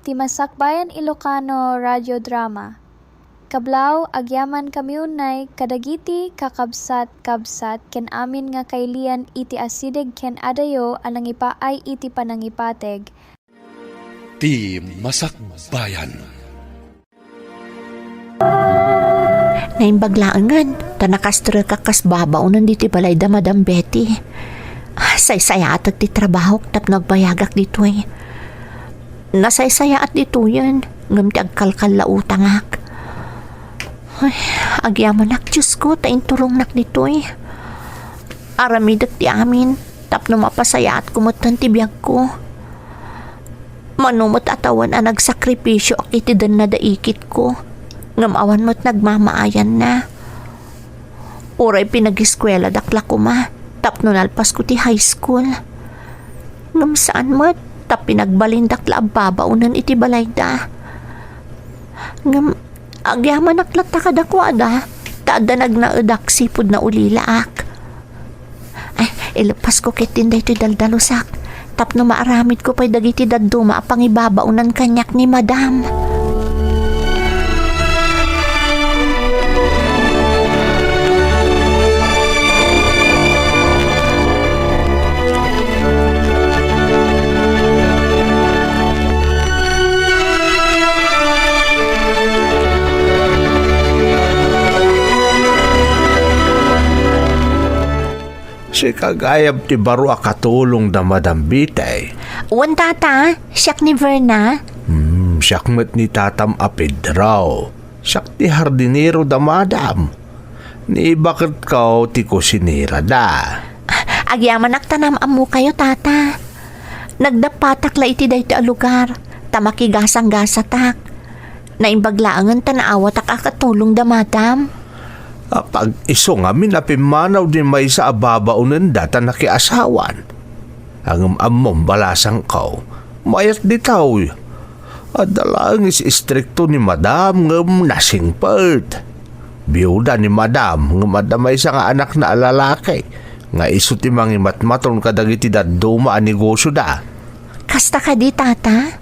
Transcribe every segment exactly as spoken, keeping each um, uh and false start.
ti Masakbayan Ilocano Radio Drama. Kablaw, agyamankami unay kadagiti kakabsat-kabsat ken amin nga kailian iti asideg ken adayo a nangipaay iti panangipateg. Ti Masakbayan. Naimbag laengen, ta nakastrek a kas babaonen ditoy balay da Madam Betty. Saysayaatek ti trabahok tapno agbayagak ditoy. Nasaysayaat ditoyen, ngem ti agkalkallautangak. Ay, agyamanak, Diosko, ta inturongnak ditoy. Aramidek ti amin, tapno mapasayaatko metten ti biagko. Mano met a tawen a nagsakripisioak iti denna da ikitko, ngem awan met nagmamaayanna. Uray pinagiskueladak la koma tapno nalpasko ti high school. Ngem saan met ta pinagbalindak la a babaonen iti balayda. Ngem agyamanak latta kadakuada, ta adda nagnaedak sipud naulilaak. Ay, ileppasko ketdin daytoy daldalusak, tapno maaramidko pay dagiti dadduma a pangibabaonan kaniak ni Madam. Sika gayam ti baro a katulong da Madam Bitay? Wen, Tata, siak ni Verna. Hmm, siak met ni Tatam a Pedro. Siak ti hardinero da Madam. Ni baketko ti kusinera da. Agyamanak ta naam-ammokayo, Tata. Nagdappatak la iti daytoy a lugar, ta makigasang-gasatak. Naimbag laengen ta naawatak a katulong da Madam. Apag isu ngamin a pimmanaw di maysa a babaonenda ta nakiasawan. Ngem ammom, balasangko, mayat ditoy. Adda laeng is-istrikto ni Madam ngem nasingpet. Biuda ni Madam ngem adda maysa nga anakna a lalaki nga isu ti mangimatmaton kadagiti dadduma a negosioda. Kasta kadi, Tata?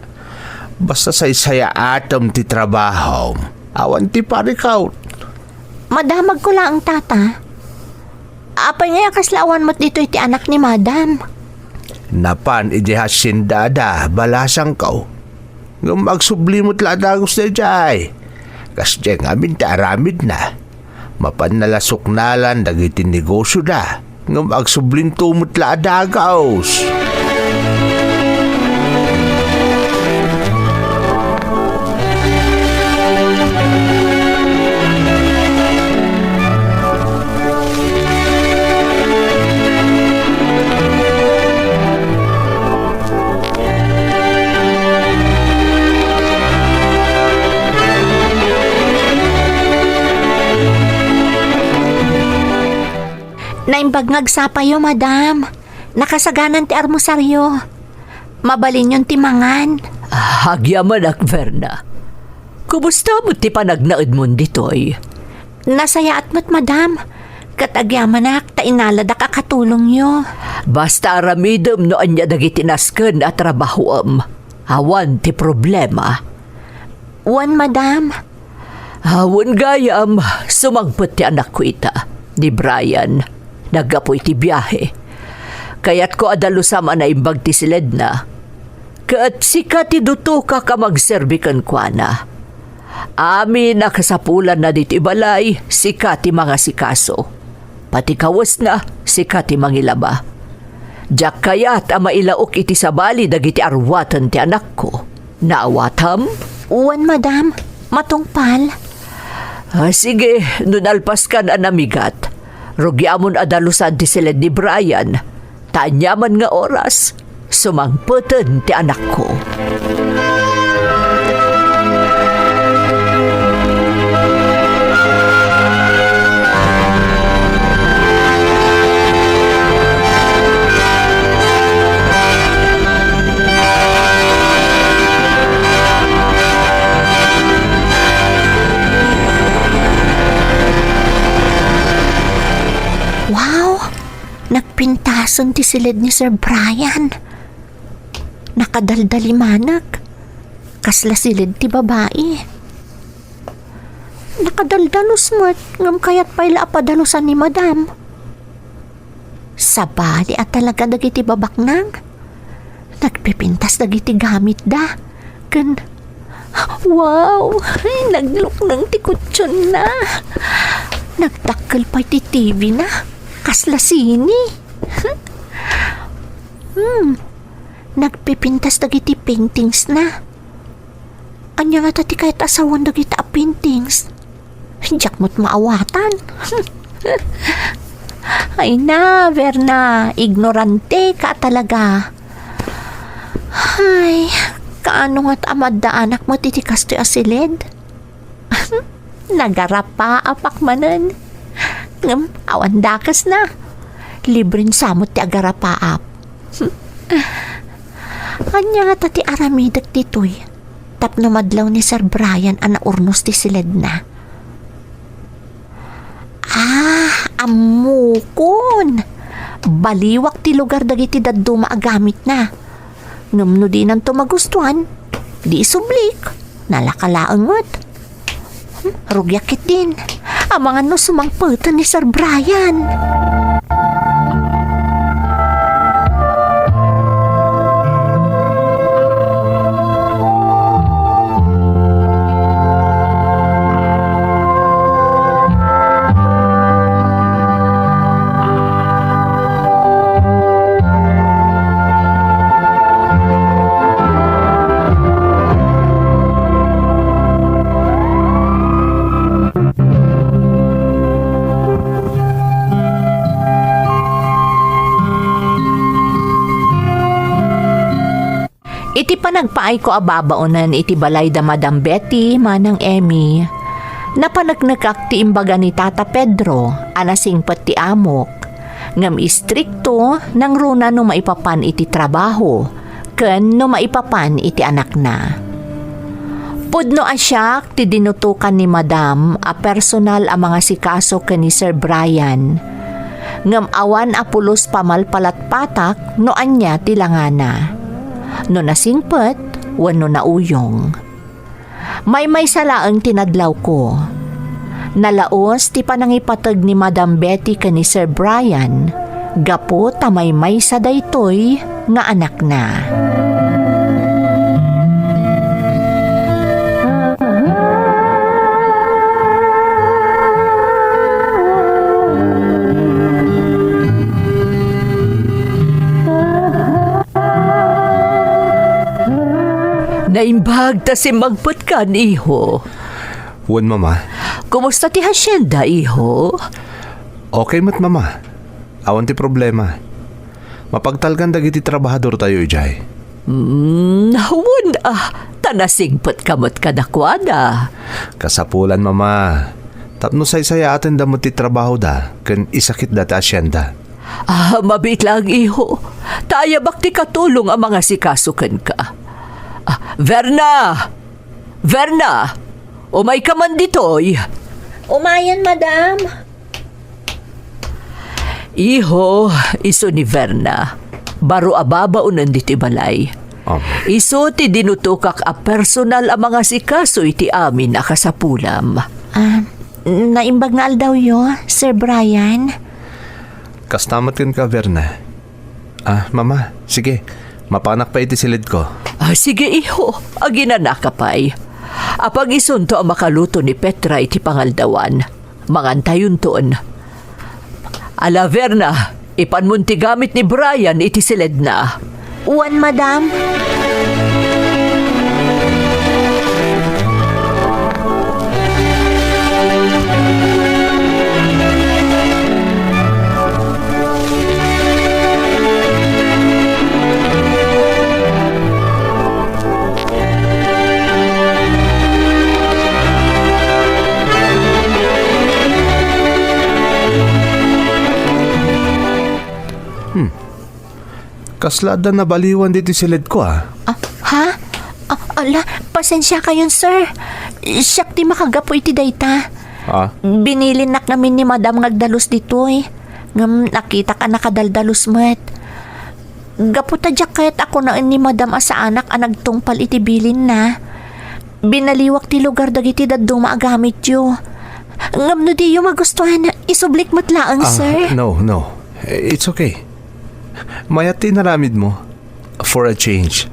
Basta saysayaatem ti trabahom, awan ti parikawt. Madamagko laeng, Tata. Apay ngay a kasla awan met ditoy ti anak ni Madam? Napan idiay haciendada, balasangko. Ngem agsubli met la a dagus daydiay. Kasdiay ngamin ti aramidna. Mapanna la suknalan dagiti negosioda, ngem agsublinto met la a dagus. Naimbag nga agsapayo, Madam. Nakasaganan ti armusario. Mabalinyon ti mangan. Agyamanak, Verna. Kumusta met ti panagnaedmon ditoy? Nasayaat met, Madam. Ket agyamanak ta inaladak a katulongyo. Basta aramidem no ania dagiti nasken a trabahoem. Awan ti problema. Wen, Madam. Awan gayam, sumangpet ti anakko ita, ni Brian. Naggapu iti biahe. Kayatko a dalusam a naimbag ti siledna. Ket sika ti dutokak a magserbi kenkuana. Amin a kasapulanna ditoy balay, sika ti mangasikaso. Pati kawesna, sika ti mangilaba. Diak kayat a mailaok iti sabali dagiti arwaten ti anakko. Naawatam? Wen, Madam. Matungpal. Ah, sige, no nalpaskan a namigat, rugiamon a dalusan ti siled ni Brian. Ta aniaman nga oras, sumangpeten ti anakko. Wow! Nagpintasen ti siled ni Sir Brian. Nakadaldalimanek. kasla siled ti babai. Nakadaldalus met, ngem kayat pay la a padalusan ni Madam. Sabali a talaga dagiti babaknang. Nagpipintas dagiti gamitda. Ken, wow! Ay, naglukneng ti kutsionna. Nagdakkel pay ti T V na. Kasla sine. Hmm. Nagpipintas dagiti paintings na. Ania ngata ti kayat a sawen dagita a paintings? Diak met maawatan. Ay na, Verna, ignorante ka talaga. Ay, kaano ngata a maddaanak met iti kastoy a siled? Nagarapaapak manen. Ngem, awan dakesna. Libren sa met ti agarapaap. Ania ngata ti aramidek ditoy tapno madlaw ni Sir Brian a naurnos ti siledna? Ah, ammokon! Baliwak ti lugar dagiti dadduma a gamitna. Ngem no dinanto magustuan, di isublik. Nalaka laeng met. Hmm, rugiak ketdin. Amangan no sumangpeten ni Sir Brian. Iti panagpaayko a babaonen iti balay da Madam Betty, Manang Emmy, napaneknekak ti imbaga ni Tata Pedro a nasingpet ti amok, ngem istrikto nangruna no maipapan iti trabaho ken no maipapan iti anakna. Pudno a siak ti dinutokan ni Madam a personal a mangasikaso ken ni Sir Brian, ngem awan a pulos pamalpalatpatak no ania ti langana, no nasingpet wenno nauyong. Maymaysa laeng ti nadlawko. Nalaos ti panangipateg ni Madam Betty ken ni Sir Brian gapu ta maymaysa daytoy nga anakna. Naimbag ta simmangpetkan, iho. Wen, Mama. Kumusta ti hacienda, iho? Okay met, Mama. Awan ti problema. Mapagtalkan dagiti trabahadortayo idiay. Hmm, wen a, ta nasingpetka met kadakuada. Kasapulan, Mama. Tapno saysayaaten da met ti trabahoda ken isakitda ti hacienda. Ah, mabiit laeng, iho. Ta ayabak ti katulong a mangasikaso kenka. Ah, Verna! Verna! Umayka man ditoy. Umayen, madam. Iho, isu ni Verna. Baro a babaonen ditoy balay. Ah. Isu ti dinutokak a personal a mangasikaso iti amin a kasapulam. Ah, naimbag nga aldawyo, Sir Brian. Kasta met kenka, Verna. Ah, Mama, sige. Mapanak pay iti siledko. Ah, sige, iho. Aginanaka pay. Apag isunto a makaluto ni Petra iti pangaldawan. Mangantayonton. Ala, Verna, ipanmon ti gamit ni Brian iti siledna. Wen, madam. Hmm. Kasla adda nabaliwan ditoy siledko, ah. Ah, ha? Ah, ala, pasensiakayon, sir. Siak ti makagapu iti dayta. Ah? Binilinnak ngamin ni madam nga agdalus ditoy. Ngem nakitak a nakadaldalus met. Gapu ta diak kayat a kunaen ni madam a saanak a nagtungpal iti bilinna. Binaliwak ti lugar dagiti dadduma a gamityo. Ngem no diyo magustuhan, isublik met laeng, Ah, sir. No, no. It's okay. Mayat ti inaramid mo. For a change.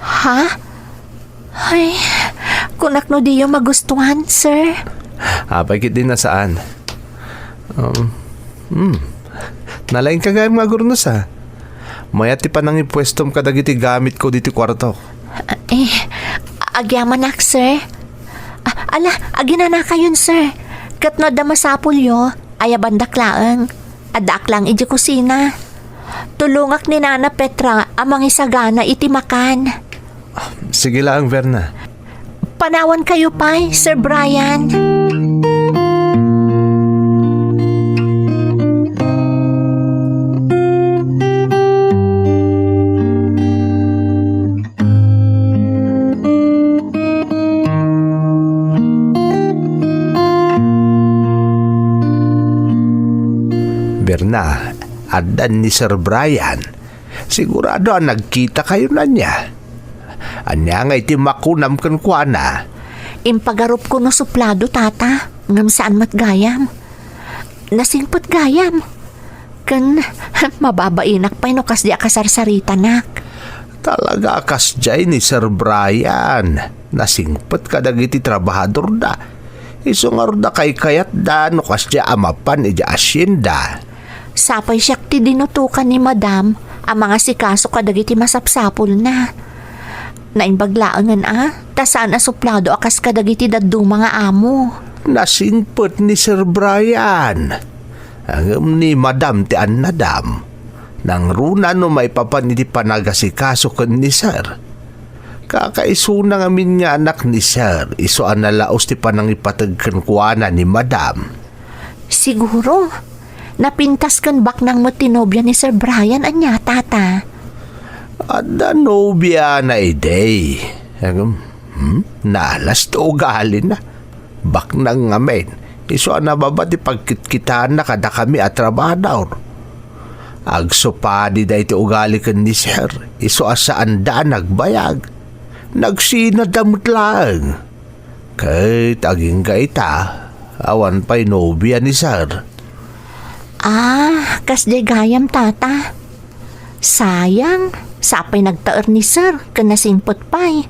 Ha? Ay, kunak no diyo magustuhan, sir. Apay ket di nasaan. Um, hmm. Nalaing ka gayam nga agurnos, ah. Mayat ti panangipuestom kadagiti gamitko diti kuartok. Eh, agyamanak, sir. Ah, ala, aginanakayon, sir. Ket no adda masapulyo, ayabandak laeng. Addaak laeng idiay kusina. Tulongak ni Nana Petra a mangisagana iti makan. Sige laeng, Verna. Panawankayo pay, Sir Brian. Berna, addan ni Sir Brian. Sigurado a nagkitakayon ania. Ania ngay ti makunam kenkuana? Impagarupko no suplado, Tata, ngem saan met gayam. Nasingpet gayam. Ken mababainak pay no kasdi a kasarsaritanak. Talaga a kasdiay ni Sir Brian. Nasingpet kadagiti trabahadorda. Isu ngarud a kaykayatda no kasdiay a mapan idiay asienda. Sapay siak ti dinutokan ni Madam a mangasikaso kadagiti masapsapulna. Naimbag laengen a, ta saan a suplado a kas kadagiti dadduma nga amo. Nasingpet ni Sir Brian. Ngem ni Madam ti annadam. Nangruna no maipapan iti panagasikaso ken ni Sir. Kakaisuna ngamin nga anak ni Sir, isu a nalaus ti panangipateg kenkuana ni Madam. Siguro, napintas ken baknang met ti nobia ni Sir Brian ania, Tata? Adda nobiana idi. Agam, hmm? Nalas ti ugalina. Baknang ngamin, isu a nababa ti pagkitkitaanna kadakami a trabador. Agsupadi daytoy ugali ken ni Sir, isu a saanda a nagbayag. Nagsinada met laeng. Ket agingga ita, awan pay nobia ni Sir. Ah, kasdiay gayam, Tata. Sayang, sapay nagtaer ni Sir, ken nasingpet pay.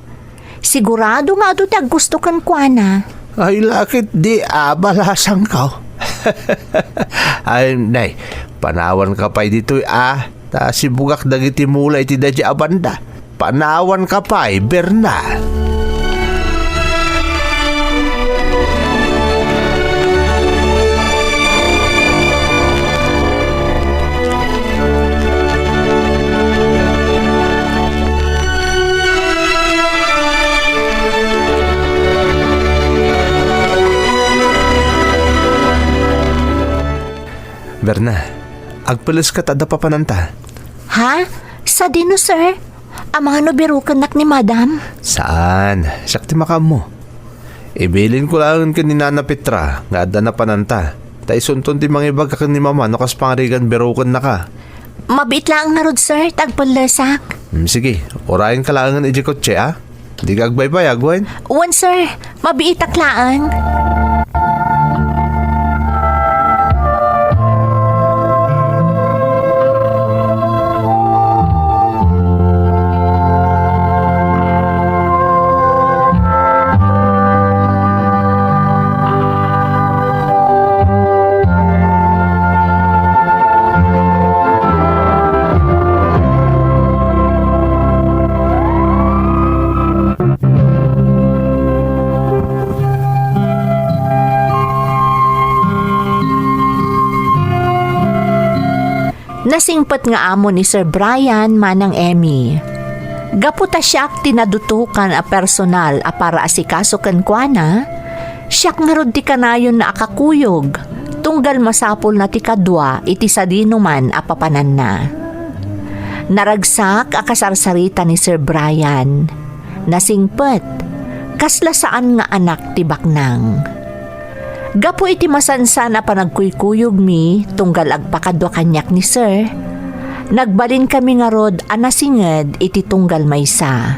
Sigurado nga adu ti aggusto kenkuana. Ay, lakit di abalasangko. Ay, nay, panawanka pay ditoy, ah. Ta sibugak dagiti mula iti daydi a banda. Panawanka pay, Berna. Berna, agpeleska ta adda papananta. Ha? Sadino, sir? Amangan no birokennak ni Madam? Saan? Siak ti makaammo. Ibilinko laeng ken ni Nana Petra nga adda napananta. Ta isunton ti mangibaga ken ni Mama no kas pangarigan birokennaka. Mabiit laeng ngarud, sir, ta agpellesak. Hmm, sige, urayenka laengen idiay kotse, a? Dika agbaybayag, wen? Wen, sir. Mabiitak laeng. Nasingpet nga amo ni Sir Brian, Manang Emmy. Gapu ta siak ti nadutokan a personal a paraasikaso kenkuana, siak ngarud ti kanayonna a kakuyog, tunggal masapulna ti kadua iti sadinoman a papananna. Naragsak a kasarsarita ni Sir Brian. Nasingpet, kasla saan nga anak ti baknang. Gapu iti masansan a panagkuykuyogmi tunggal agpakadua kaniak ni Sir, nagbalinkami ngarud a nasinged iti tunggal maysa.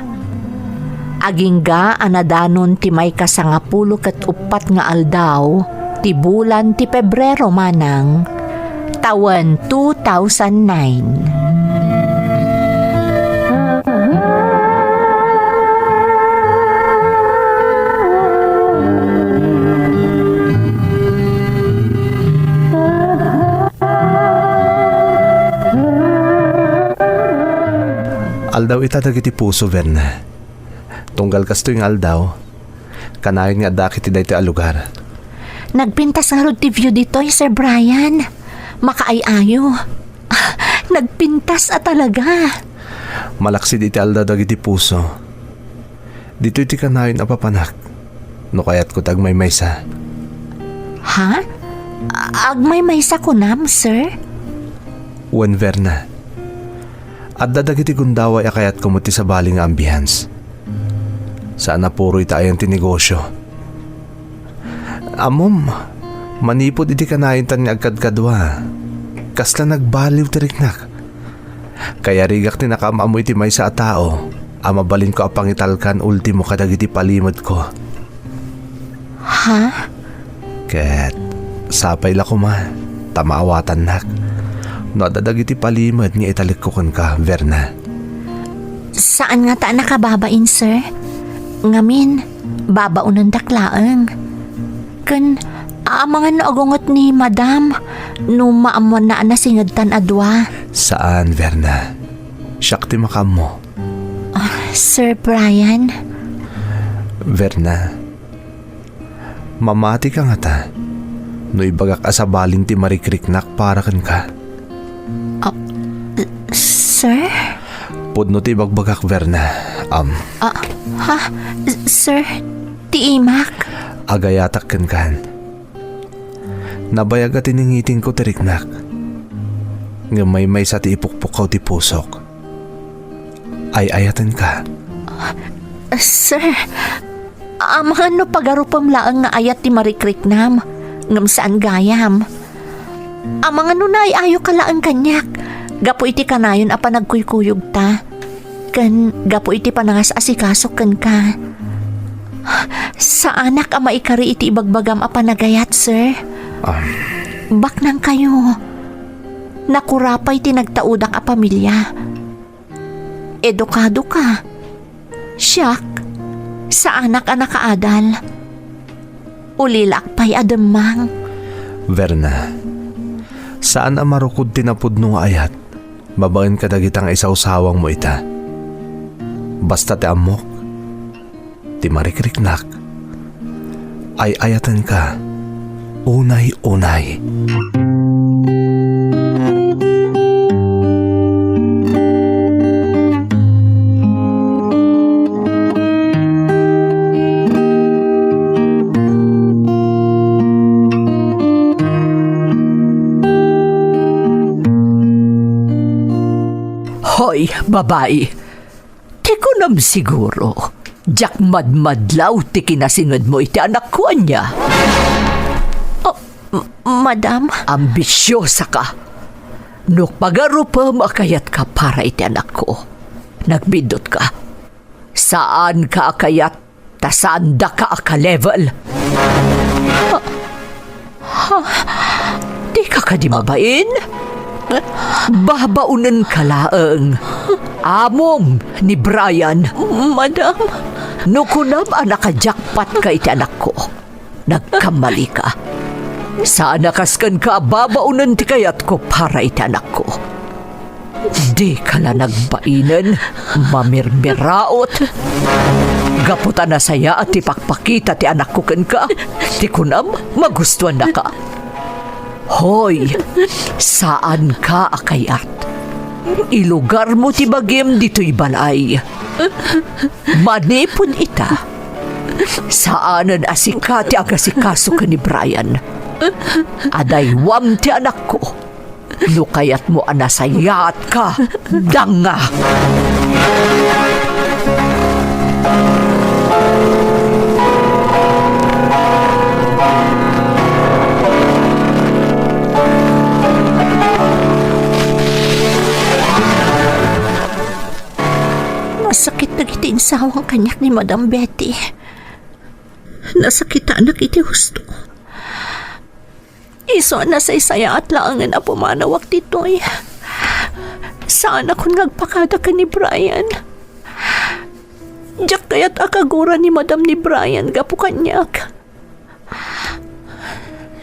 Agingga a nadanon ti maikasangapulo ket uppat nga aldaw ti bulan ti Pebrero manang tawen two thousand nine. Aldaw ita dagiti puso, Verna. Tunggal kastoy nga aldaw, kanayon nga addaak iti daytoy a lugar. Nagpintas ngarud ti view ditoy, Sir Brian. Makaay-ayo. Nagpintas a talaga. Malaksid iti aldaw dagiti puso. Ditoy ti kanayon a papanak, no kayatko ti agmaymaysa. Ha? A-, agmaymaysa kunam, sir? Wen, Verna. Adda dagiti gundaway a kayatko met ti sabali nga ambience. Saan a puro ita ayan ti negosyo. Ammom, manipud iti kanayontan nga agkadkadua, kasla nagbaliw ti riknak. Kayarigak ti nakaam-ammo iti maysa a tao a mabalinko a pangitalkan ultimo kadagiti palimedko. Ha? Ket sapay la koma ta maawatannak no adda dagiti palimed nga italekko kenka, Verna. Saan ngata a nakababain, sir. Ngamin, babaonendak laeng. Ken, amangan no agungot ni Madam no maammoanna a nasingedtan a dua. Saan, Verna. Siak ti makaammo. Ah, Sir Brian? Verna, mamatika ngata no ibagak a sabalin ti marikriknak para kenka? Ah, sir? Pudno ti ibagbagak, Verna. Um, Ah, ha? Sir, ti imak? Agayatak kenkan. Nabayag a tiningitingko ti riknak. Ngem maymaysa ti ipukpukkaw ti pusok. Ay-ayatenka. Sir, amangan no pagarupem laeng nga ayat ti marikriknam, ngem saan gayam. Amangan no naay-ayoka laeng kaniak, gapu iti kanayon a panagkuykuyogta, ken gapu iti panangas-asikaso kenka. Saanak a maikari iti ibagbagam a panagayat, sir. Um. Baknangkayo. Nakurapay ti nagtaudak a pamilya. Edukadoka. Siak, saanak a nakaadal. Ulilaak pay a demmang. Verna, saan a marukod ti napudno nga ayat babaen kadagita nga isawsawangmo ita. Basta ti ammok, ti marikriknak, ay-ayatenka unay-unay. Hoy, babai! Ti kunam siguro, diak madmadlaw ti kinasingedmo iti anakko, ania? Oh, m-, madam? Ambisiosaka. No pagarupem a kayatka para iti anakko, nagbiddutka. Saanka a kayat ta saandaka a ka-level. Ah, Ha? Dika kadi mabain? Babaonenka laeng. Amom ni Brian. Madam. No kunam a naka-jackpot ka iti anakko, nagkammalika. Saan a kas kenka a babaonen ti kayatko para iti anakko. Dika la nagbainen, mamirmiraot. Gapu ta nasayaat ti pakpakita ti anakko kenka, ti kunam, magustuannaka. Hoy, saanka a kayat. Ilugarmo ti bagim ditoy balay. Manipud ita, saanen a sika ti agasikaso ken ni Brian. Adaywam ti anakko. No kayatmo a nasayaatka, danga! Nasakit dagiti ins- Sawang kaniak ni Madam Betty. Nasakitanak iti husto. Isu a nasaysayaat laengen a pumanawak ditoy. Saanakon nga agpakada ken ni Brian. Diak kayat a kagura ni Madam ni Brian gapu kaniak.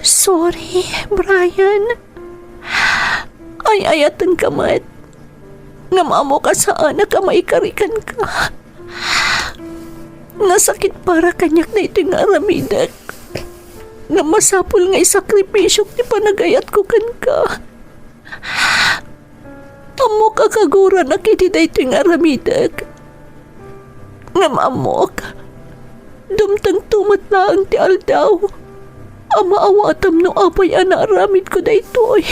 Sorry, Brian. Ay-ayatenka met. Ngem ammok a saanak a maikari kenka. Nasakit para kaniak daytoy nga aramidek. Ngem masapul nga isakripisiok ti panagayatko kenka. Ammok a kaguranak iti daytoy nga aramidek. Ngem ammok, dumtengto met laeng ti aldaw a maawatam no apay a naaramidko daytoy.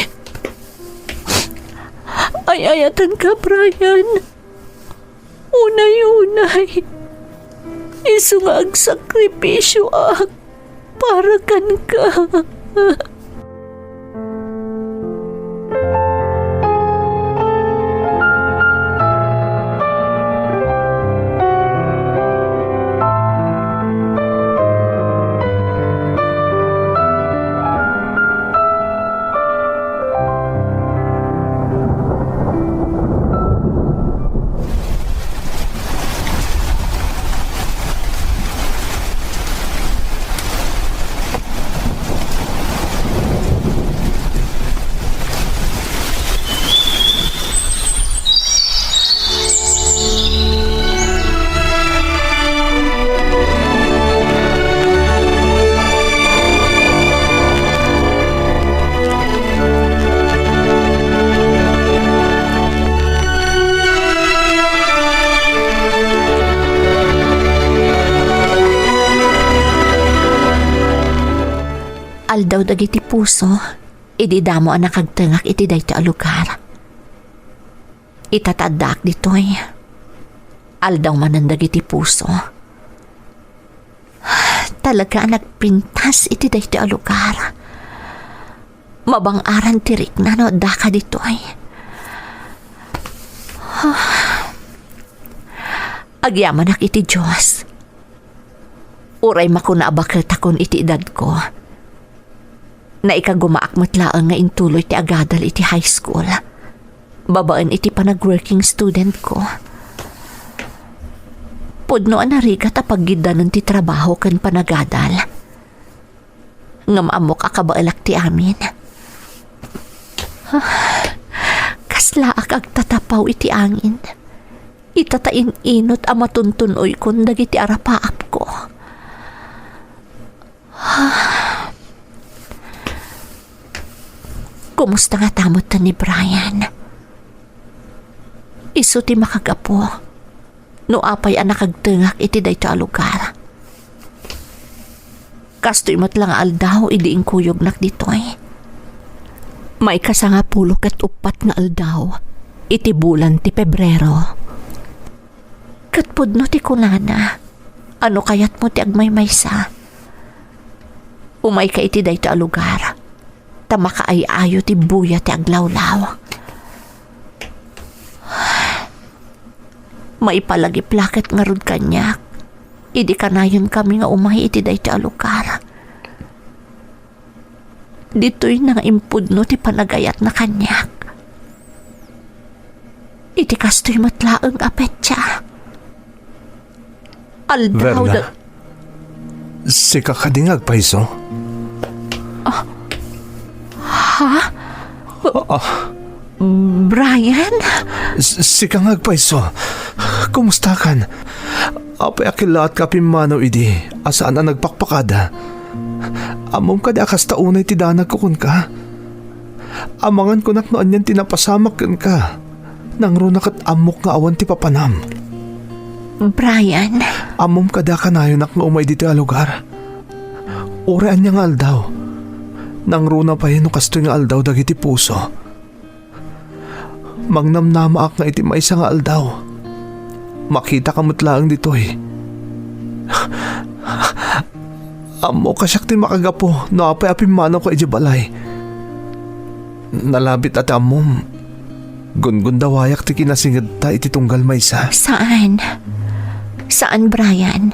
Ay-ayatenka, Brian. Unay-unay, isu nga agsakripisioak para kenka. Aldaw dagiti puso, idi damo a nakagtengak iti daytoy a lugar. Ita ta addaak ditoy, aldaw manen dagiti puso. Talaga a nagpintas iti daytoy a lugar. Mabang-aran ti rikna no addaka ditoy. Agyamanak iti Dios. Uray makuna a baketakon iti edadko, naikagumaak met laeng nga intuloy ti agadal iti high school babaen iti panag-working studentko. Pudno a narigat a paggiddanen ti trabaho ken panagadal. Ngem ammok a kabaelak ti amin. Kaslaak agtatapaw iti angin. Ita ta in-inut a matuntun-oykon dagiti arapaapko. Kumusta ngata metten ni Brian? Isu ti makagapu no apay a nakagtengak iti daytoy a lugar. Kastoy met la nga aldaw idi inkuyognak ditoy. Maikasangapulo ket uppat nga aldaw iti bulan ti Pebrero. Ket pudno ti kunana, "Ano kayatmo ti agmaymaysa? Umayka iti daytoy a lugar, ta makaay-ayo ti buya ti aglawlaw." Maipalagiplaket ngarud kaniak idi kanayonkami nga umay iti daytoy a lugar. Ditoyna nga impudno ti panagayatna kaniak. Iti kastoy met laeng a petsa. Aldaw Verna, da- sika kadi nga agpayso? Ah, ha? Ah, Brian? S-, sika nga agpayso. Kumustakan? Apay a kellaat ka a pimmanaw idi a saan a nagpakpakada? Ammom kadi a kasta unay ti danagko kenka? Amangan kunak no anian ti napasamak kenka. Nangruna ket ammok nga awan ti papanam. Brian. Ammom kadi a kanayonak nga umay ditoy a lugar? Uray ania nga aldaw, nangruna pay no kastoy nga aldaw dagiti puso. Mangnamnamaak nga iti maysa nga aldaw, makitaka met laeng ditoy. Ammok a siak ti makagapu no apay a pimmanawka idiay balay. Nalabit a ti ammom, gungundawayak ti kinasingedta iti tunggal maysa. Saan? Saan, Brian.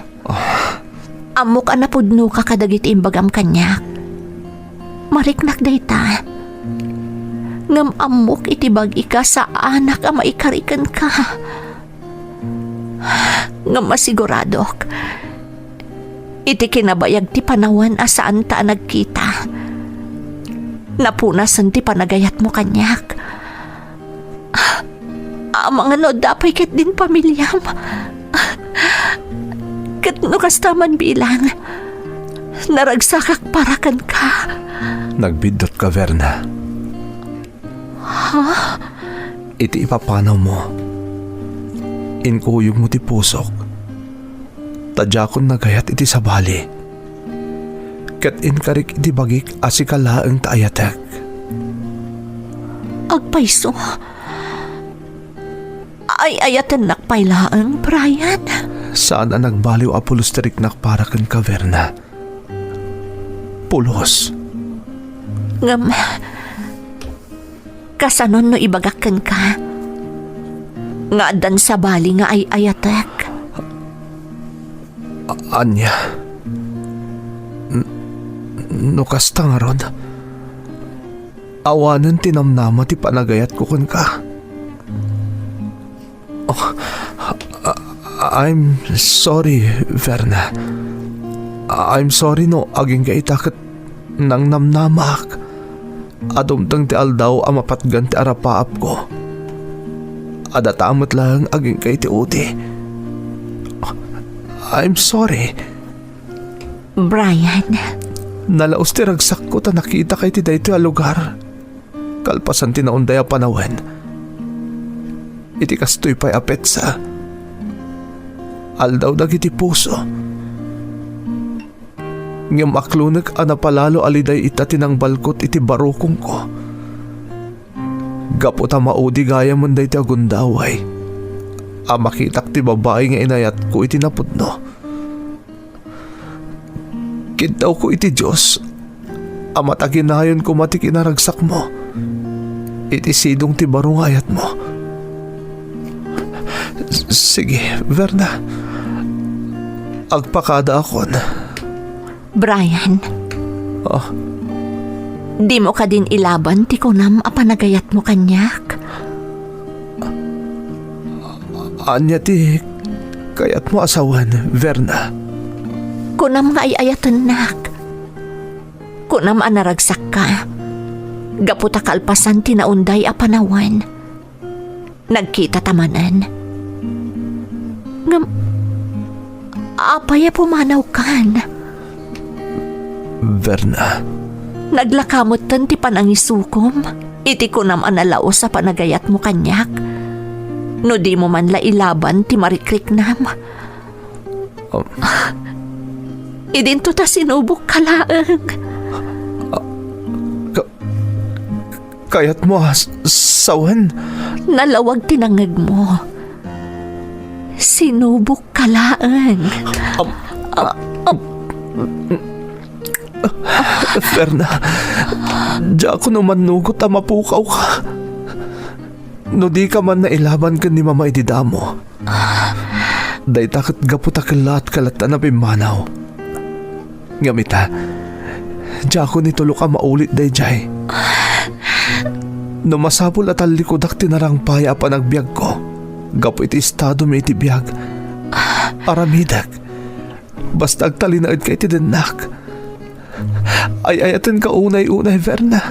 Ammok a napudnoka kadagiti imbagam kaniak. Mariknak dayta. Ngem ammok iti bagika saanak a maikari kenka. Ngem masiguradok, iti kinabayag ti panawen a saanta a nagkita, napunasen ti panagayatmo kaniak. Amangan no adda pay ketdin pamiliam. Ket no kasta man bilang, naragsakak para kenka. Nagbiddutka, Verna. Ha? Iti ipapanawmo, inkuyogmo ti pusok. Ta diakon nagayat iti sabali. Ket inkarik iti bagik a sika laeng ti ayatek. Agpayso. Ay-ayatennak pay laeng, Brian. Saan a nagbaliw a pulos ti riknak para kenka, Verna. Pulos. Ngem, kasanon no ibagak kenka nga addan sabali nga ay-ayatek? A-, ania? N-, no kasta ngarud, awanen ti namnama ti panagayatko kenka. Oh, a-, a-, I'm sorry, Verna. I'm sorry no agingga ita ket nangnamnamak. A dumteng ti aldaw a mapatgan ti arapaapko. A data met laeng agingga iti udi. I'm sorry. Brian. Nalaus ti ragsakko ta nakitaka iti daytoy a lugar. Kalpasan ti naunday a panawen. Iti kastoy pay a petsa, aldaw dagiti puso. Ngem aklonek a napalalo a liday ita ti nangbalkot iti barukongko. Gapu ta maudi gayamen daytoy a gundaway a makitak ti babai nga inayatko iti napudno. Kintawko iti Dios a mataginayon koma ti kinaragsakmo iti sidong ti baro nga ayatmo. S-, sige, Verna. Agpakadaakon. Brian. Oh. Dimo kadin ilaban ti kunam a panagayatmo kaniak? Ania ti kayatmo a sawen, Verna? Kunam nga ay-ayatennak. Kunam a naragsakka. Gapu ta kalpasan ti naunday a panawen, nagkitata manen. Ngem, apay a pumanawkan? Verna. Naglaka metten ti panangisukom iti kunam a nalaus a panagayatmo kaniak. No dimo man la ilaban ti marikriknam. Um. Idinto ta sinubokka laeng. Ah, ka-, kayatmo a s-, sawen? Nalawag ti nangngegmo. Sinubokka laeng. Am-, am-, Verna, diakon umannugot a mapukawka. No dika man nailaban ken ni Mama idi damo, dayta ket gapu ta kellaat ka latta a pimmanaw. Ngem ita, diakon itulok a maulit daydiay. No masapul a tallikudak ti narangpaya a panagbiagko gapu iti estadomi iti biag, aramidek. Basta agtalinaedka iti dennak. Ay-ayatenka unay-unay, Verna.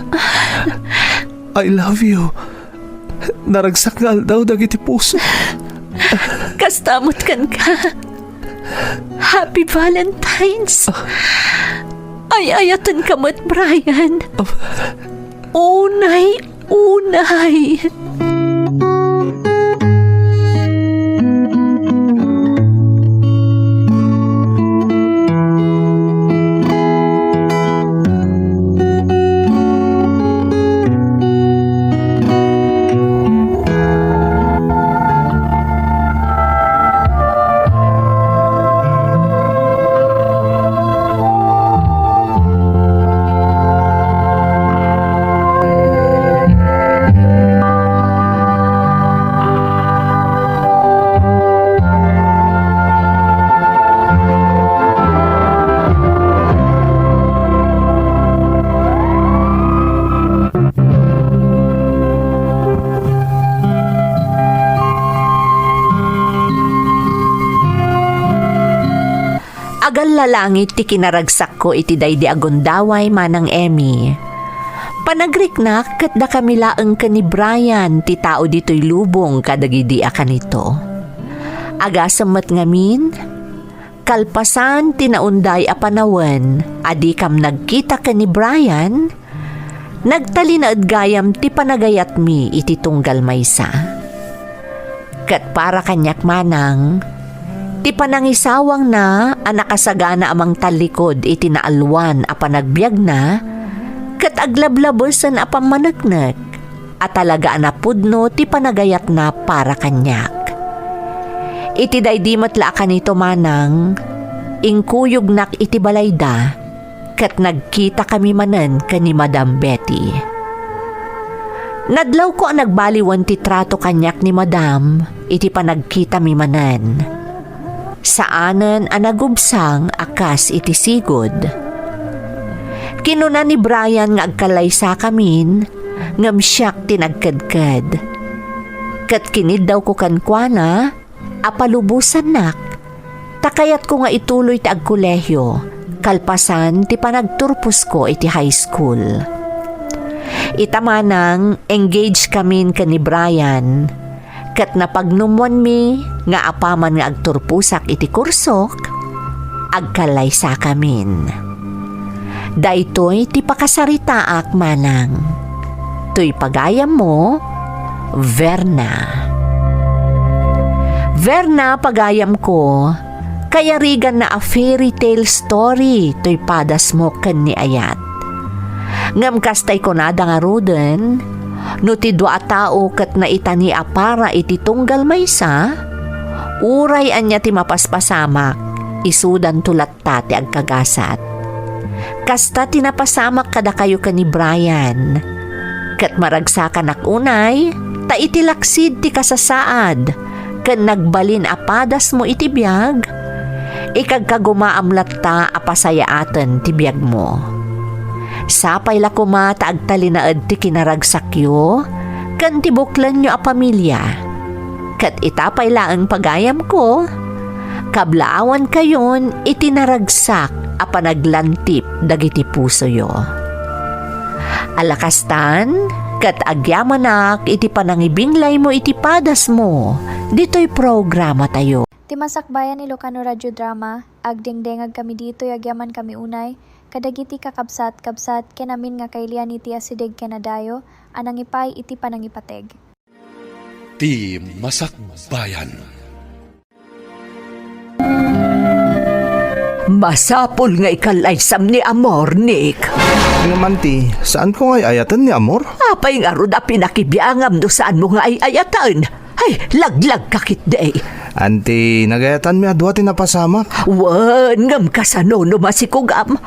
I love you. Naragsak nga aldaw dagiti puso. Kasta met kenka. Happy Valentine's. Ay-ayatenka met, Brian. Unay, unay. Agallalangit ti kinaragsakko iti daydi a gundaway, Manang Emmy. Panagriknak ket dakami laeng ken ni Brian ti tao ditoy lubong kadagidi a kanito. Agasem met ngamin, kalpasan ti naunday a panawen a dikam nagkita ken ni Brian, nagtalinaed gayam ti panagayatmi iti tunggal maysa. Ket para kaniak, Manang, ti panangisawangna a nakasagana a mangtallikod iti naalwan a panagbiagna ket aglablabesen a pammaneknek a talaga a napudno ti panagayatna para kaniak. Iti daydi met la a kanito, Manang, inkuyognak iti balayda ket nagkitakami manen ken ni Madam Betty. Nadlawko a nagbaliwen ti trato kaniak ni Madam iti panagkitami manen. Saanen a nagubsang a kas iti sigud. Kinuna ni Brian nga agkallaysakamin, ngem siak ti nagkedked. Ket kiniddawko kenkuana a palubosannak, ta kayatko nga ituloy ti agkolehio kalpasan ti panagturposko iti high school. Ita, Manang, engaged kamin ken ni Brian, ket napagnummuanmi nga apaman nga agturposak iti kursok, agkallaysakamin. Daytoy ti pakasaritaak, Manang. Toy pagayammo, Verna. Verna, pagayamko, kayariganna a fairy tale story toy padasmo ken ni Ayat. Ngem kastay kunada ngaruden, no ti dua a tao ket naitani a para iti tunggal maysa, uray ania ti mapaspasamak, isudanto latta ti agkagasat. Kasta ti napasamak kadakayo ken ni Brian. Ket maragsakanak unay, ta iti laksid ti kasasaad ken nagbalin a padasmo iti biag, ikagkagumaam latta a pasayaaten ti biagmo. Sapay la koma ta agtalinaed ti kinaragsakyo ken ti buklenyo a pamilia. Ket ita pay laeng pagayamko, kablaawankayon iti naragsak a panaglantip dagiti pusoyo. Ala kastan, ket agyamanak iti panangibinglaymo iti padasmo ditoy programatayo. Ti Masakbayan Ilocano Radio Drama, agdengdengag kami ditoy agyamankami unay kadagiti kakabsat-kabsat ken amin nga kailian iti asideg ken adayo a nangipaay iti panangipateg. Ti Masakbayan. Masapul nga ikallaysam ni Amor, Nick. Ngem, Auntie, saanko nga ay-ayaten ni Amor? Apay ngarud a pinakibiangam no saanmo nga ay-ayaten? Ay, laglagka ketdi. Auntie, nagayatanmi a dua ti napasamak. Wen, ngem kasano no masikugam?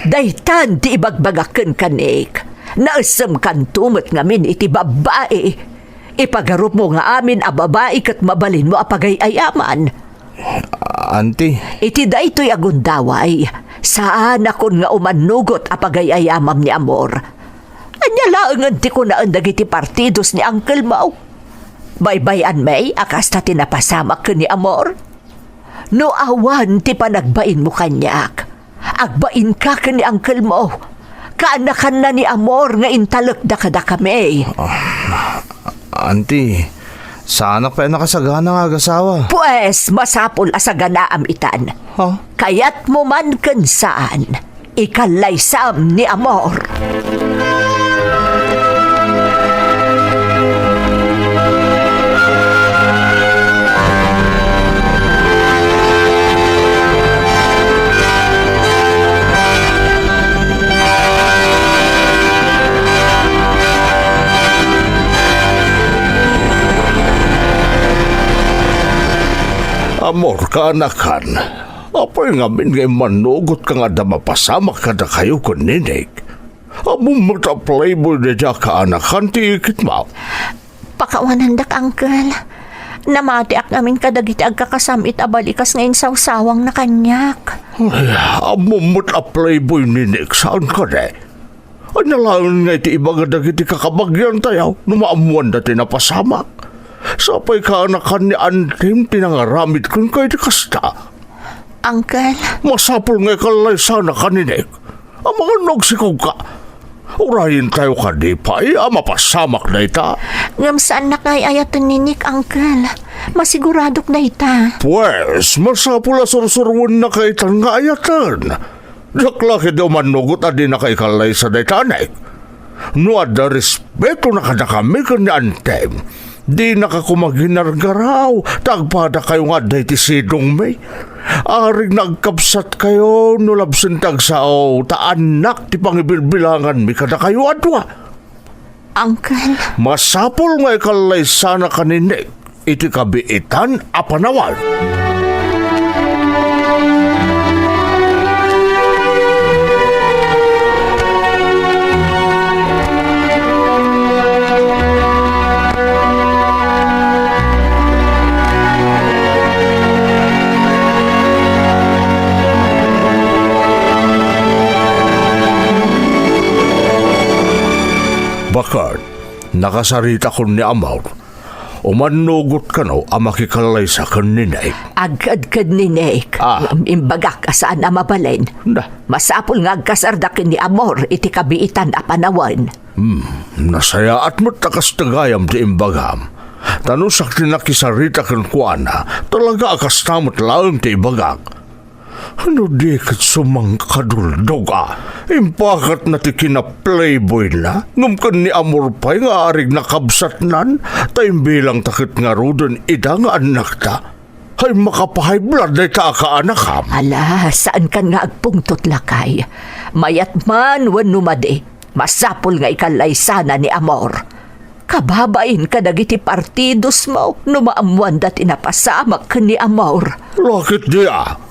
Daytan ti ibagbagak kenka, Nick. Naessemkanto met ngamin iti babbai. Ipagarupmo nga amin a babai ket mabalinmo a pagay-ayaman. Auntie. Iti daytoy a gundaway, saanakon nga umannugot a pagay-ayamam ni Amor. Ania laengen ti kunaen dagiti partidos ni uncle-mo? Baybay-anmi a kasta ti napasamak ken ni Amor? No awan ti panagbainmo kaniak, agbainka ken ni uncle-mo. Kaanakanna ni Amor nga intalekda kadakami. Ah, Auntie, saanak pay a nakasagana nga agasawa. Pues, masapul a saganaam itan. Ha? Kayatmo man ken saan, ikallaysam ni Amor. Amor, kaanakan, apay ngamin nga immannugotka nga adda mapasamak kadakayo ken ni Nick? Ammom met a playboy daydiay a kaanakan ti iketmo. Pakawanandak, uncle. Namatiak ngamin kadagiti agkakasam-it a balikas nga insawsawangna kaniak. Ay, ammom met a playboy ni Nick, saan kadi? Ania laeng nga iti ibaga dagiti kakabagiantayo no maammoanda ti napasamak? Sapay kaanakan ni Antim ti nangaramid kenka iti kasta. Uncle. Masapul nga ikallaysana ka ni Nick. Amangan no agsikog ka. Urayentayo kadi pay a mapasamak dayta. Ngem saannak nga ay-ayaten ni Nick, Uncle. Masiguradok dayta. Pues, masapul a sursurwennaka itan nga ayaten. Diak la ketdi umannugot a dinaka ikallaysa dayta, Nick. No adda respeto na kadakami ken ni Antem, dinaka koma ginargaraw ta agpadakayo nga adda iti sidongmi. Arig nga agkabsatkayo no labsen ti agsao ta annak ti pangibilbilanganmi kadakayo a dua. Uncle. Masapul nga ikallaysanaka ni Nick iti kabiitan a panawen. Baket, nakasaritakon ni Amor. Umannugot kano a makikallaysa ken ni Nick? Agkedked ni Nick. Ah. Ngem imbagak a saan a mabalin. Na. Masapul nga agkasarda ken ni Amor iti kabiitan a panawen. Hmm, nasayaat met ta kasta gayam ti imbagam. Ta no siak ti nakisarita kenkuana, talaga a kasta met laeng ti ibagak. No di ket sumangkaduldog a, impakatna ti kina-playboyna, ngem ken ni Amor pay nga arig nakabsatnan, ta imbilangta ket ngaruden ida nga annakta. Ay, makapahiblad dayta a kaanakam. Ala, saankan nga agpungtot, lakay. Mayat man wenno madi, masapul nga ikallaysana ni Amor. Kababain kadagiti partidosmo no maammoanda ti napasamak ken ni Amor. Lakit di a.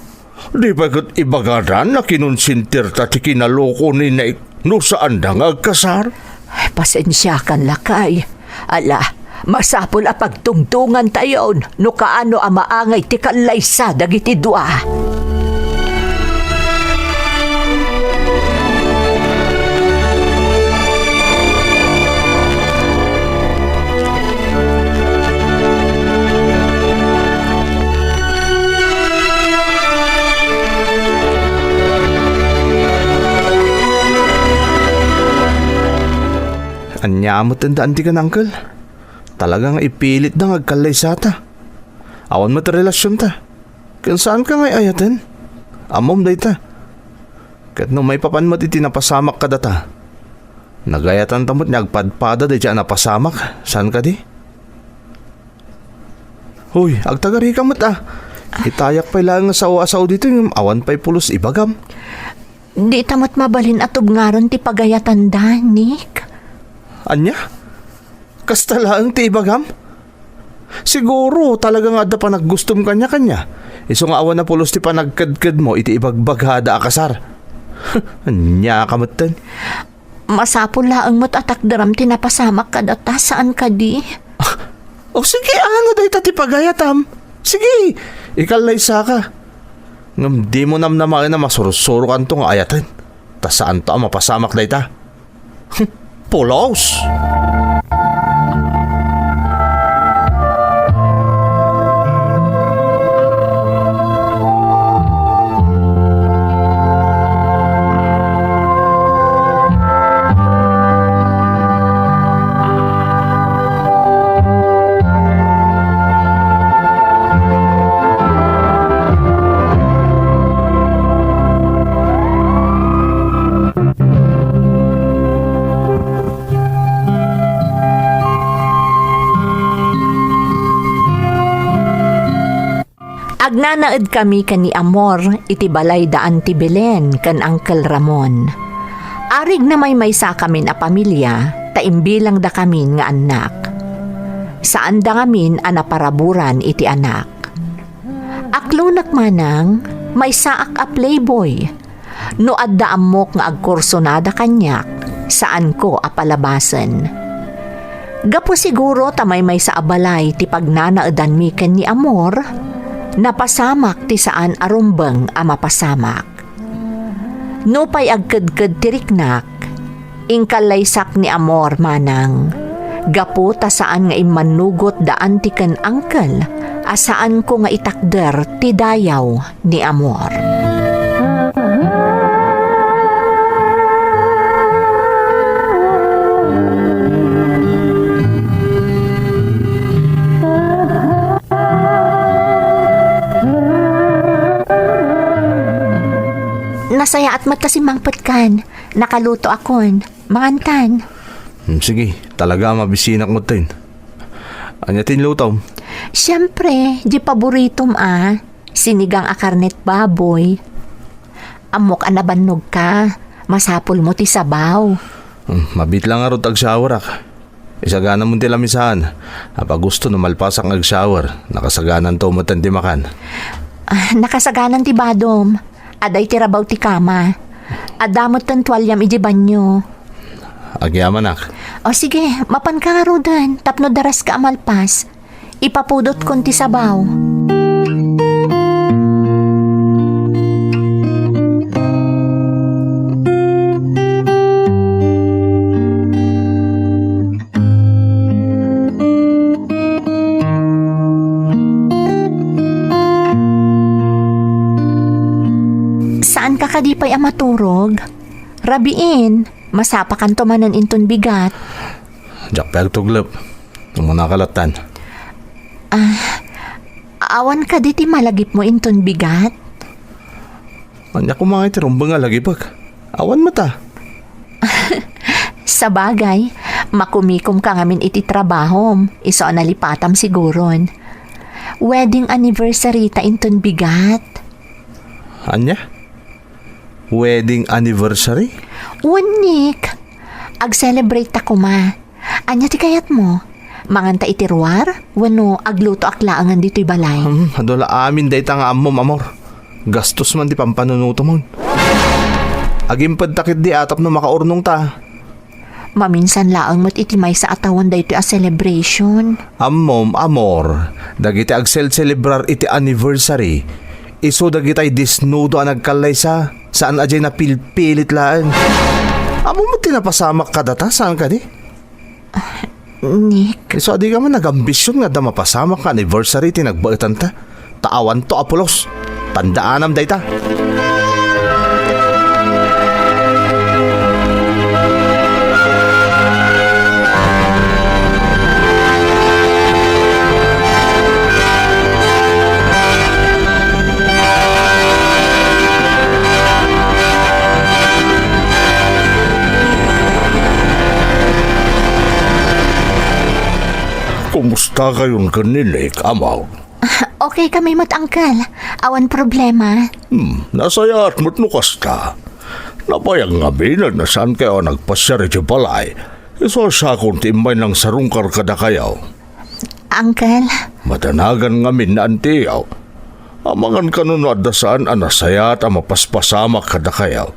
Di pay ket ibagadan a kinonsentirta ti kinaloko ni Nick no saanda nga agkasar? Ay, pasensiakan, lakay. Ala, masapul a pagtungtongantayon no kaano a maangay ti kallaysa dagiti dua. Ania met ti daan ti kan, uncle? Talaga nga ipilitda nga agkallaysata. Awan met relasionta. Ken saanka nga ay-ayaten? Ammom dayta. Ket no maipapan met iti napasamak kadata, nagayatanta met nga agpadpada daydi a napasamak, saan kadi? Hoy, agtagarika met a. Itayak pay laeng nga sao a sao ditoy ngem awan pay pulos ibagam. Dita met mabalin a tubngaron ti pagayatanda, Nick. Ania? Kasta laeng ti ibagam? Siguro, talaga nga adda panaggustom kaniakania. Isu nga awan a pulos ti panagkedkedmo iti ibagbagada a kasar. Ania ka metten? Masapul laeng met a takderam ti napasamak kadata, saan kadi? O sige, ano dayta ti pagayatam? Sige, ikallaysaka. Ngem dimo namnamaen a masursurokanto nga ayaten. Ta saanto a mapasamak dayta. Pulos! Agnanaedkami ken ni Amor iti balayda Auntie Belen ken Uncle Ramon. Arig na maymaysakamin a pamilia ta imbilangdakamin nga annak. Saanda ngamin a naparaburan iti anak. Aklonek manang, maysaak a playboy. No adda ammok nga agkursonada kaniak, saanko a palabasen. Gapu siguro ta maymaysa a balay ti pagnanaedanmi ken ni Amor, napasamak ti saan a rumbeng a mapasamak. Nupay agkedked ti riknak, inkallaysak ni Amor manang. Gapu ta saan nga immannugot da anti ken angkel a saanko nga itakder ti dayaw ni Amor. Nasayaat met ta simmangpetkan. Nakalutoakon. Mangantan. Hmm, sige, talaga a mabisinak metten. Ania ti inlutom? Siempre, di paboritom a, sinigang a karnet baboy. Ammok a nabannog ka, masapulmo ti sabaw. Hmm, mabiit lang ngarud ta agshowerak. Isaganamon ti lamisaan. Apay gusto no malpasak nga agshower, nakasagananto metten ti makan. Ah, nakasaganan ti badom. Adda iti rabaw ti kama. Adda metten tualiam iti banyo. Agyamanak. O sige, mapanka ngaruden tapno daraska a malpas. Ipapudotkon ti sabaw. Saanka kadi pay a maturog? Rabiin, masapakanto manen inton bigat. Diak pay agtuglep. Umunaka lattan. Ah, awan kadi ti malagipmo inton bigat? Ania koma nga iti rumbeng a lagipek? Awan met a. Sabagay, makumikomka ngamin iti trabahom, isu a nalipatam siguron. Wedding anniversary ta inton bigat. Ania? Wedding anniversary? Wen, Nick. Ag-celebrate ta koma. Ania ti kayatmo? Manganta iti ruar? Wenno aglutoak laengen ditoy balay? Hmm, adu la amin dayta nga ammom, Amor. Gastos man ti pampanunotom. Agimpedta ketdi a tapno makaurnongta. Maminsan laeng met iti maysa a tawen daytoy a celebration. Ammom, Amor, dagiti agselselebrar iti anniversary, isu dagitay disnudo a nagkallaysa, saan a diay napilpilit laeng. Ammom met ti napasamak kadata, saan kadi? Nick. Isu a dika man nagambision nga adda mapasamak nga anniversary ti nagbaetanta. Ta awanto a pulos. Tandaanam dayta. Kumusta kayon ken ni Nick, Amor? Okay kami met, Uncle. Awan problema. Hmm, nasayaat met no kasta. Nabayag ngamin a saan kayo a nagpasiar iti balay. Isu a siakon ti immay nangsarungkar kadakayo. Uncle? Madanagan ngamin ni antiyo. Amangan kano no adda saan a nasayaat a mapaspasamak kadakayo.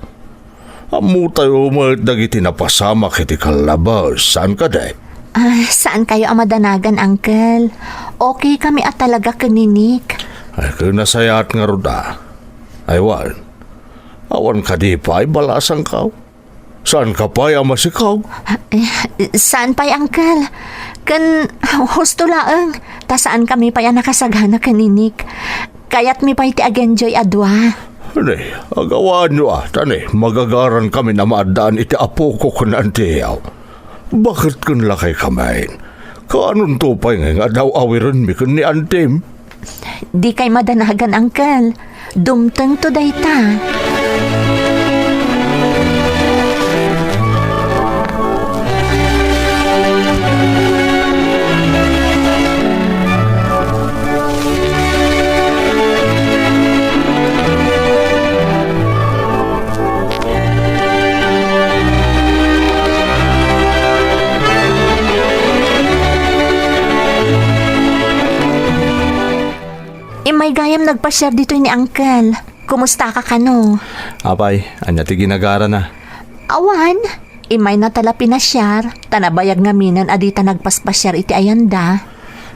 Ammotayo met dagiti napasamak iti kallabes, saan kadi? Ah, saan kayo a madanagan, Uncle. Okay kami a talaga ken ni Nick. Ay, ket nasayaat ngarud a. Ay, wen. Awan kadi pay balasangkaw? Saan ka pay a masikog? Eh, saan pay, Uncle? Ken husto laeng, ta saan kami pay a nakasagana ken ni Nick. Kayatmi pay ti agenjoy a dua. Ne, agawaanyo a, ta ne, magagaran kami a maaddaan iti apoko ken antiyo. Baket ken lakay kami. Kaanonto pay nga aw-awirenmi ken ni antim? Dikay madanagan, Uncle. Dumtengto dayta. Immay gayam nagpasiar ditoy ni Uncle. Kumustaka kano? Apay, ania ti ginagarana? Awan, immayna ta la pinasiar, ta nabayag ngaminen a dita nagpaspasiar iti ayanda.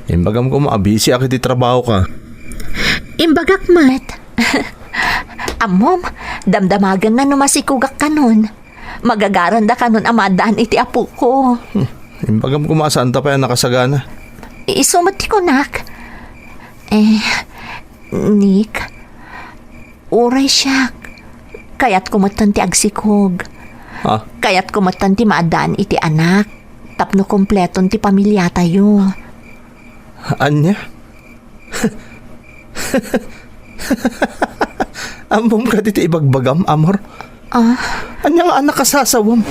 Imbagam koma a bisiak iti trabahoka. Imbagak met. Ammom, damdamagenna no masikogak kanon. Magagaranda kanon a maaddaan iti apoko. Hmm. Imbagam koma a saanta pay a nakasagana. Isu met ti kunak. Eh, Nick, uray siak. Kayatko metten ti agsikog. Ha? Kayatko metten ti maaddaan iti anak tapno kompleton ti pamiliatayo. Ania? Ammom kadi ti ibagbagam, amor? Ah? Ania nga anak a sasawem?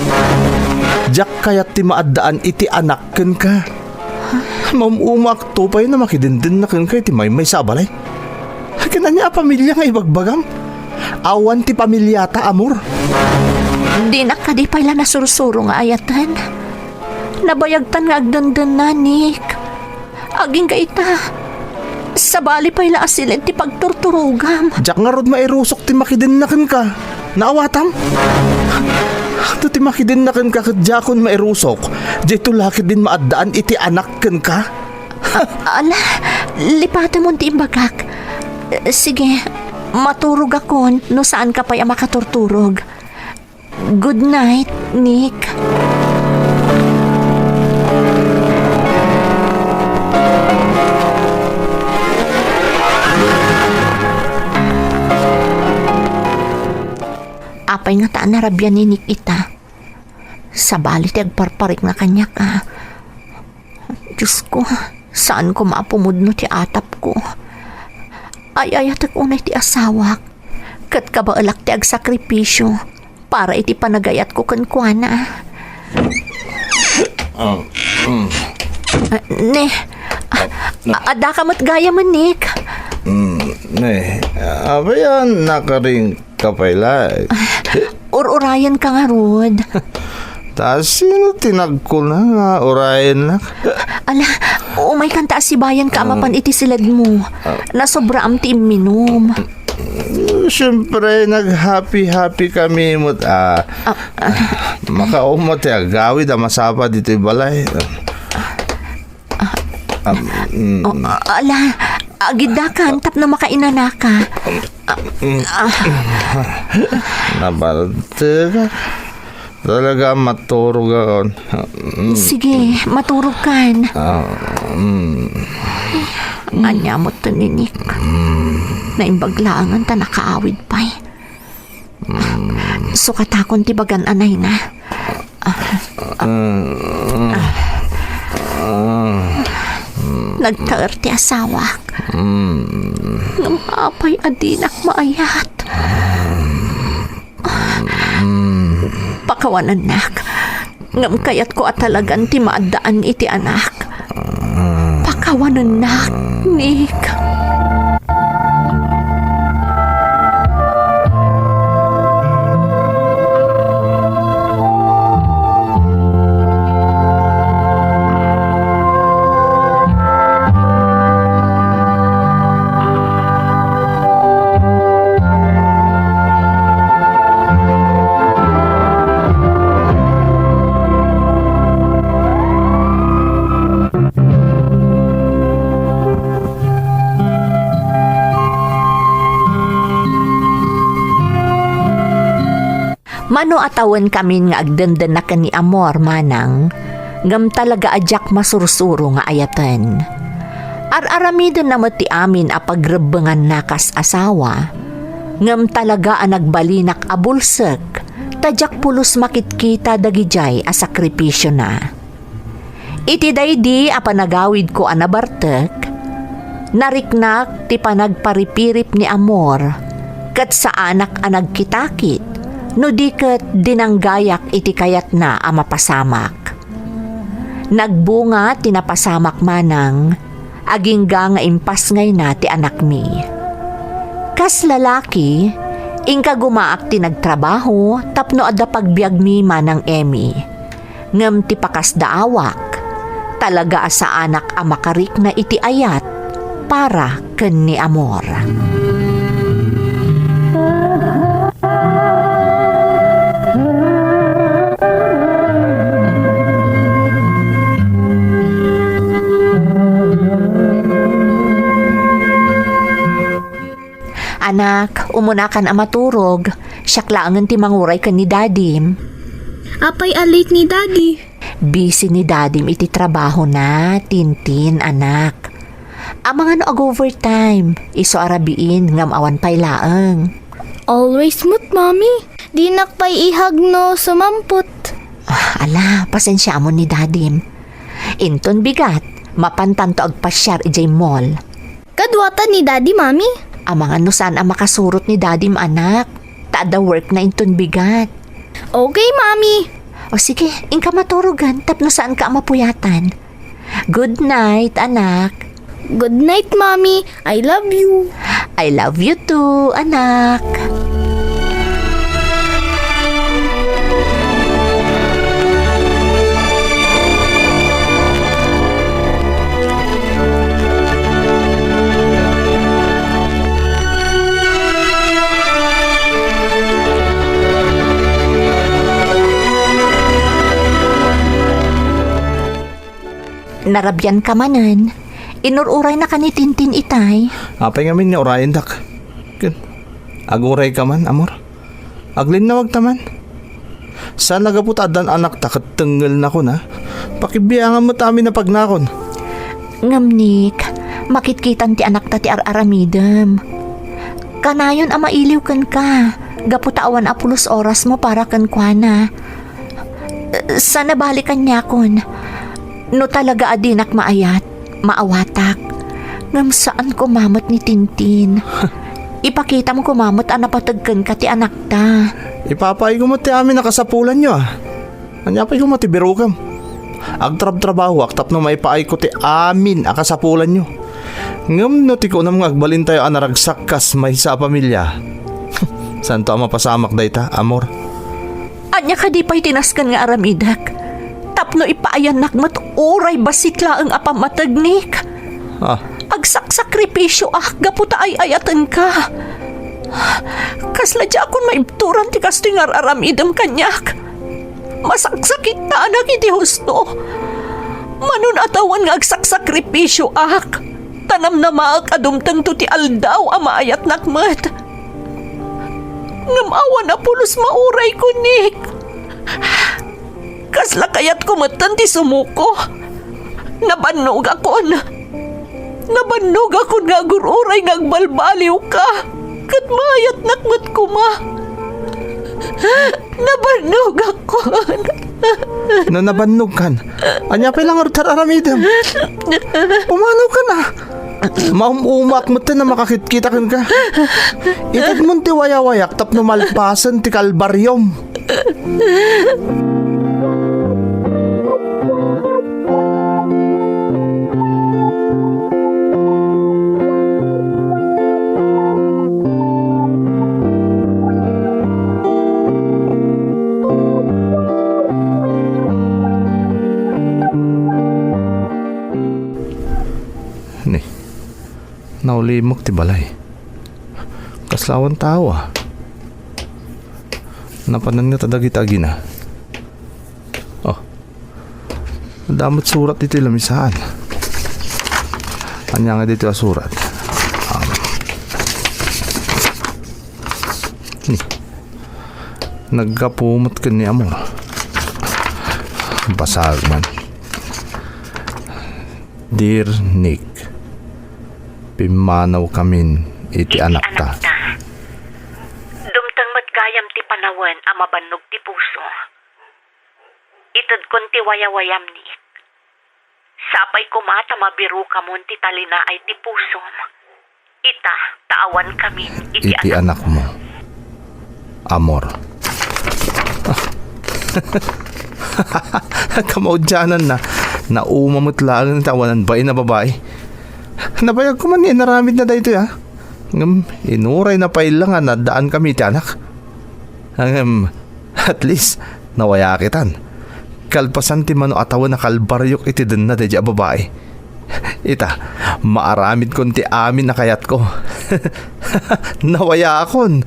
Diak kayat ti maaddaan iti anak kenka. Maum-umaakto pay no makidendenna kenka iti maymaysa a balay. Ken ania a pamilia nga ibagbagam? Awan ti pamiliata, amor. Dinak kadi pay la nasursuro nga ayaten. Nabayagtan nga agdendenna, Nick. Agingga ita, sabali pay la a siled ti pagturturogam. Diak ngarud mairusok ti makidenna kenka. Naawatam? No ti makidenna kenka ket diakon mairusok, daytoy la ketdin maaddaan iti anak kenka. A-, ala, lipatemon ti imbagak. Sige, maturogakon no saanka pay a makaturturog. Good night, Nick. Apay ngata a narabian ni Nick ita? Sabali ti agparparikna kaniak a. Diosko, saan koma a pumudno ti atapko. Ay-ayatek unay ti asawak, ket kabaelak ti agsakripisio para iti panagayatko kenkuana. Ah, mm. Ah, ne, ah, ah, addaka met gayam, Nick. Mm, ne, abayan, nakaring ka pay la. Ur-urayenka ngarud. Ta sino ti nagkuna nga urayennak? Ala, umaykanta a sibayanka a mapan iti siledmo. Ah. Nasobraam ti imminum. Siyempre, nag-happy-happy kami met, ah. Ah, ah. Makauma ti agawid a masapa ditoy balay. Ah, mm. Oh, ala, agiddakan tapno makainanaka. Mm. Ah. Nabaltek. Talaga, maturog ako. Mm. Sige, maturog kan. Ah, mm. Ania met to ni Nick? Mm. Naimbag laengen ta nakaawid pay. Mm. Sukatakon ti bagan a nayna. Ah. Mm. Nagtaer ti asawak. Mm. Ngem apay a dinak maayat? Mm. Pakawanennak. Ngem kayatko a talagan ti maaddaan iti anak. Pakawanennak, Nick. Mano a tawenkamin nga agdendenna ken ni Amor, manang, ngem talaga a diak masursuro nga ayaten. Ar-aramidenna met ti amin a pagrebbenganna kas asawa, ngem talaga a nagbalinak a bulsek ta diak pulos makitkita dagidiay a sakripisiona. Iti daydi a panagawidko a nabartek, nariknak ti panagparipirip ni Amor, ket saanak a nagkitakit no di ket dinanggayak iti kayatna a mapasamak. Nagbunga ti napasamak, manang, agingga nga impasngayna ti anakmi. Kas lalaki, inkagumaak ti nagtrabaho tapno adda pagbiagmi, Manang Emmy. Ngem ti pakasdaawak, talaga a saanak a makarikna iti ayat para ken ni Amor. Anak, umunakan a maturog. Siak laengen ti manguray ken ni Dadim. Apay a late ni Daddy? Busy ni Dadim iti trabahona, Tintin, anak. Amangan no ag-overtime, isu a rabiin ngem awan pay laeng. Always met, Mami. Dinak pay ihag no sumampot. Ah, ala, pasensiamon ni Dadim. Inton bigat, mapantanto agpasiar idiay mall. Kaduatan ni Daddy, Mami? Amangan no saan a makasurot ni Dadim, anak. Ta adda workna inton bigat. Okay, Mami. O sige, inka maturogan tapno saanka a mapuyatan. Good night, anak. Good night, Mami. I love you. I love you too, anak. Narabianka manen. Inur-uraynaka ni Tintin itay. Apay ngamin nga urayendak? Ken, agurayka man, amor? Aglinnawagta man? Saan a gapu ta addan anakta ket tengngelnakon, a? Pakibiangan met amin a pagnakon. Ngem, Nick, makitkitan ti anakta ti ar-aramidem. Kanayon a mailiw kenka, gapu ta awan a pulos orasmo para kenkuana. Saan a bale kaniakon. No talaga a dinak maayat, maawatak. Ngem saan koma met ni Tintin. Ipakitam koma met a napateg kenka ti anakta. Ipapaayko met ti amin a kasapulanyo, a. Ania pay koma ti birokam? Agtrabtrabahoak tapno maipaayko ti amin a kasapulanyo. Ngem no ti kunam nga agbalintayo a naragsak kas maysa a pamilia, saanto a mapasamak dayta, amor? Ania kadi pay ti nasken nga aramidek? Tapno ipaayannak met uray bassit laeng a pammateg, Nick. Ah. Agsaksakripisioak gapu ta ay-ayatenka. Kasla diakon maibturan ti kastoy nga ar-aramidem kaniak. Masaksakit ta anak iti husto. Manon a tawen nga agsaksakripisioak, ta namnamaek a dumtengto ti aldaw a maayatnak met. Ngem awan a pulos maurayko, Nick. Kasla kayatko metten ti sumuko. Nabannogakon. Nabannogakon nga agur-uray nga agbalbaliwka. Ket maayatnak met koma. Nabannogakon. No nabannogkan, ania pay la ngarud ti ar-aramidem? Pumanawkan, a. Maum-umaak metten a makakitkita kenka. Itedmon ti wayawayak tapno malpasen ti kalbariom. Ni, naulimek ti balay. Kasla awan tao, a. Napanan ngata dagiti agina. Oh. Adda met surat iti lamisaan. Ania nga ditoy a surat? Um, ni. Naggapu met ken ni Amor. Basag man. Dear Nick, pimmanawkamin iti anakta. Dumteng met gayam ti panawen a mabannog ti puso. Itedkon ti wayawayam, Nick. Sapay koma ta mabirukamon ti talinaay ti pusom. Ita, ta awankamin iti anakmo, Amor. Kamaudiananna, nauma met laeng ta awanan bain a babai. Nabayag koma nga inaramidna daytoy, a. Ngem, inurayna pay la nga naddaankami iti anak. Ngem, at least, nawayakitan. Kalpasan ti mano a tawen a kalbariok iti denna daydiay a babai. Ita, maaramidkon ti amin a kayatko. Nawayaakon.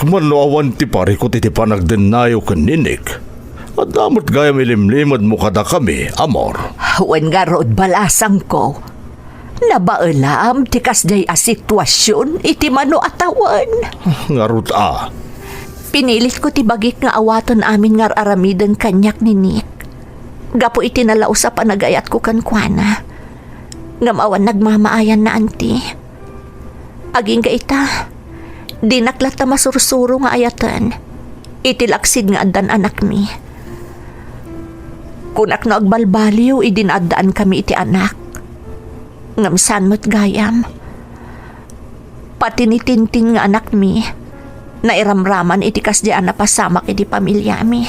man no awan ti parikut iti panagdennayo ken ni Nick. Adda met gayam ilimlimedmo kadakami, Amor. Wen ngarud, balasangko. Nabaelam ti kasdiay a situasion iti mano a tawen. Ngarud a. Pinilitko ti bagik nga awaten amin nga ar-aramiden kaniak ni Nick. Gapu iti nalaus a panagayatko kenkuana. Ngem awan nagmamaayanna, Anti. Agingga ita, dinak latta masursuro nga ayaten iti laksid nga addan anakmi. Kunak no agbalbaliw idi naaddaankami iti anak. Ngem saan met gayam. Pati ni Tintin nga anakmi, nairamraman iti kasdi a napasamak iti pamiliami.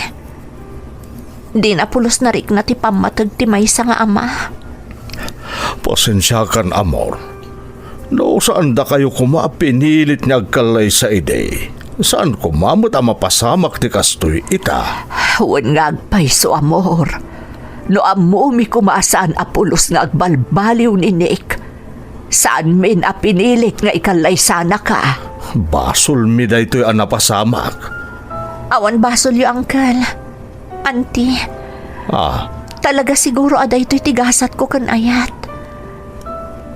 Dina pulos narikna ti pammateg ti maysa nga ama. Pasensiakan, Amor. No saandakayo koma a pinilit nga agkallaysa idi, saan koma met a mapasamak ti kastoy ita? Wen nga agpayso, Amor. No ammomi koma a saan a pulos nga agbalbaliw ni Nick, saanmin a pinilit nga ikallaysanaka. Basolmi daytoy a napasamak. Awan basolyo, Uncle. Anti, Ah. Talaga siguro a daytoy ti gasatko ken ayat.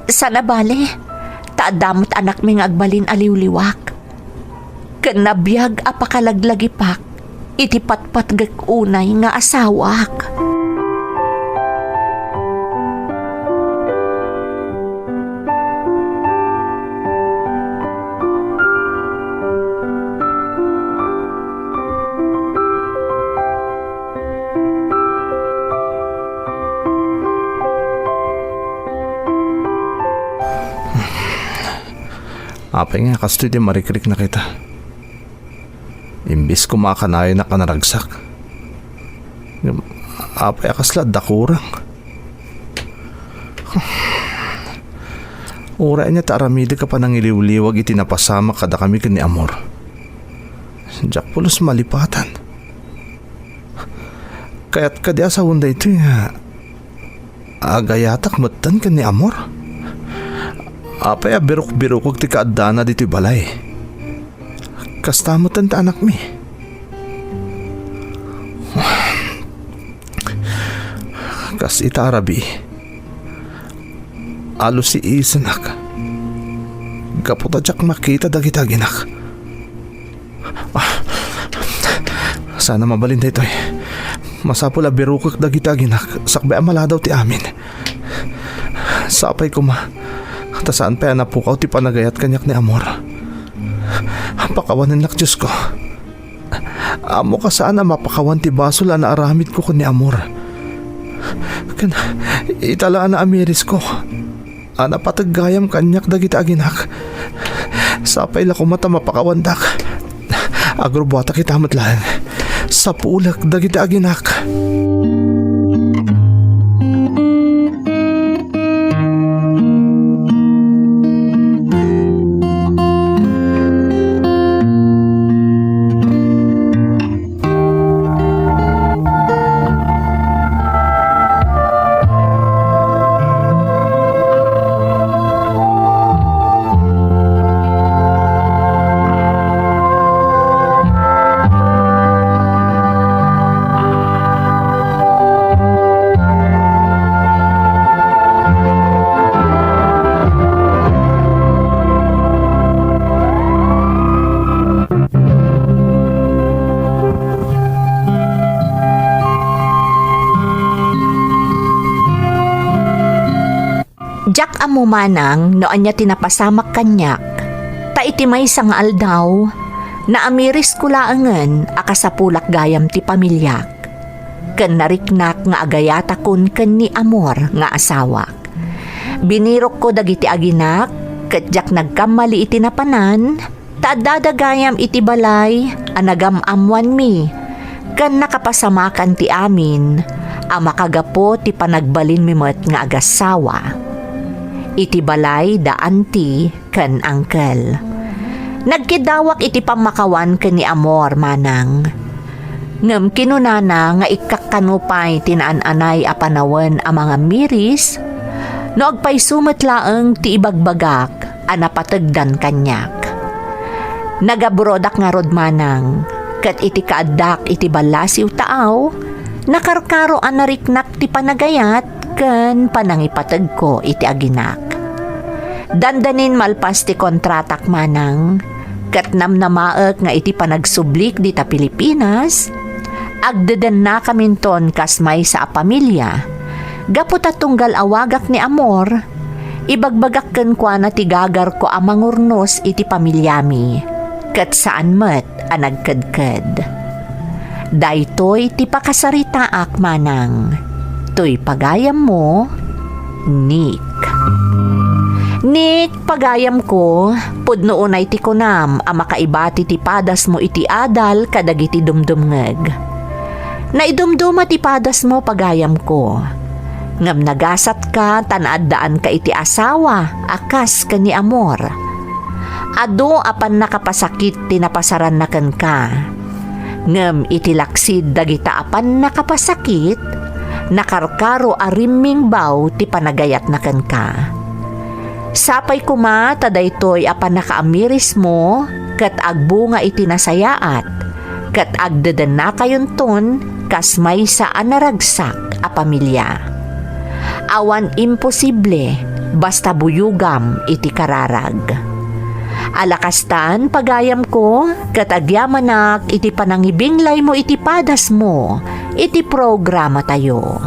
Saan a bale, ta adda met anakmi nga agbalin a liwliwak. Ken nabiag a pakalaglagipak iti patpatgek unay nga asawak. Apay nga kastoy ti marikriknak ita? Imbes koma a kanayonak a naragsak. Ngem, apay a kasla adda kurang? Uray ania ta aramidek a panangiliwliwag iti napasamak kadakami ken ni Amor. Diak pulos malipatan. Kayat kadi a sawen daytoy nga agayatak metten ken ni Amor? Apay a birukbirukek ti kaaddana ditoy balay? Kasta metten ti anakmi. Kas ita a rabii, alusiisenak gapu ta diak makita dagiti aginak. Ah, saan a mabalin daytoy. Masapul a birukek dagiti aginak sakbay a maladaw ti amin. Sapay koma ta saan pay a napukaw ti panagayat kaniak ni Amor. Pakawanennak, Diosko. Ammok a saan a mapakawan ti basol a naaramidko ken ni Amor. Ken ita la a naamirisko a napateg gayam kaniak dagiti aginak. Sapay la koma ta mapakawandak. Agrubbuatak ita met laeng. Sapulek dagiti aginak. Diak ammo manang no ania ti napasamak kaniak, ta iti maysa nga aldaw, naamirisko laengen a kasapulak gayam ti pamiliak, ken nariknak nga agayatakon ken ni Amor nga asawak. Binirokko dagiti aginak, ket diak nagkammali iti napanan, ta addada gayam iti balay a nagam-ammoanmi, ken nakapasamakan ti amin a makagapu ti panagbalinmi met nga agassawa. Iti balay da anti ken angkel. Nagkiddawak iti pammakawan ken ni Amor manang. Ngem kinunana nga ikkak kano pay ti naan-anay a panawen a mangamiris, no agpayso met laeng ti ibagbagak a napategdan kaniak. Nagabrodak ngarud manang, ket iti kaaddak iti ballasiw taaw, nakarkaro a nariknak ti panagayat ken panangipategko iti aginak. Dandanin malpas ti kontratak manang, ket namnamaek nga iti panagsublik dita Pilipinas, agdedennakaminton kas maysa a pamilia. Gapu ta tunggal awagak ni Amor, ibagbagak kenkuana ti gagarko a mangurnos iti pamiliami, ket saan met a nagkedked. Daytoy ti pakasaritaak manang. Toy pagayammo, Nick. Nick, pagayamko, pudno unay ti kunam a makaibati ti padasmo iti adal kadagiti dumdumngeg. Naidumduma ti padasmo, pagayamko. Ngem nagasatka ta naaddaanka iti asawa a kas ken ni Amor. Adu a pannakapasakit ti napasaranna kenka. Ngem iti laksid dagita a pannakapasakit, nakarkaro a rimmingbaw ti panagayatna kenka. Sapay koma ta daytoy a pannakaamirismo ket agbunga iti nasayaat, ket agdedennakayonton kas maysa a naragsak a pamilia. Awan imposible, basta buyogam iti kararag. Ala kastan, pagayamko, ket agyamanak iti panangibinglaymo iti padasmo iti programatayo.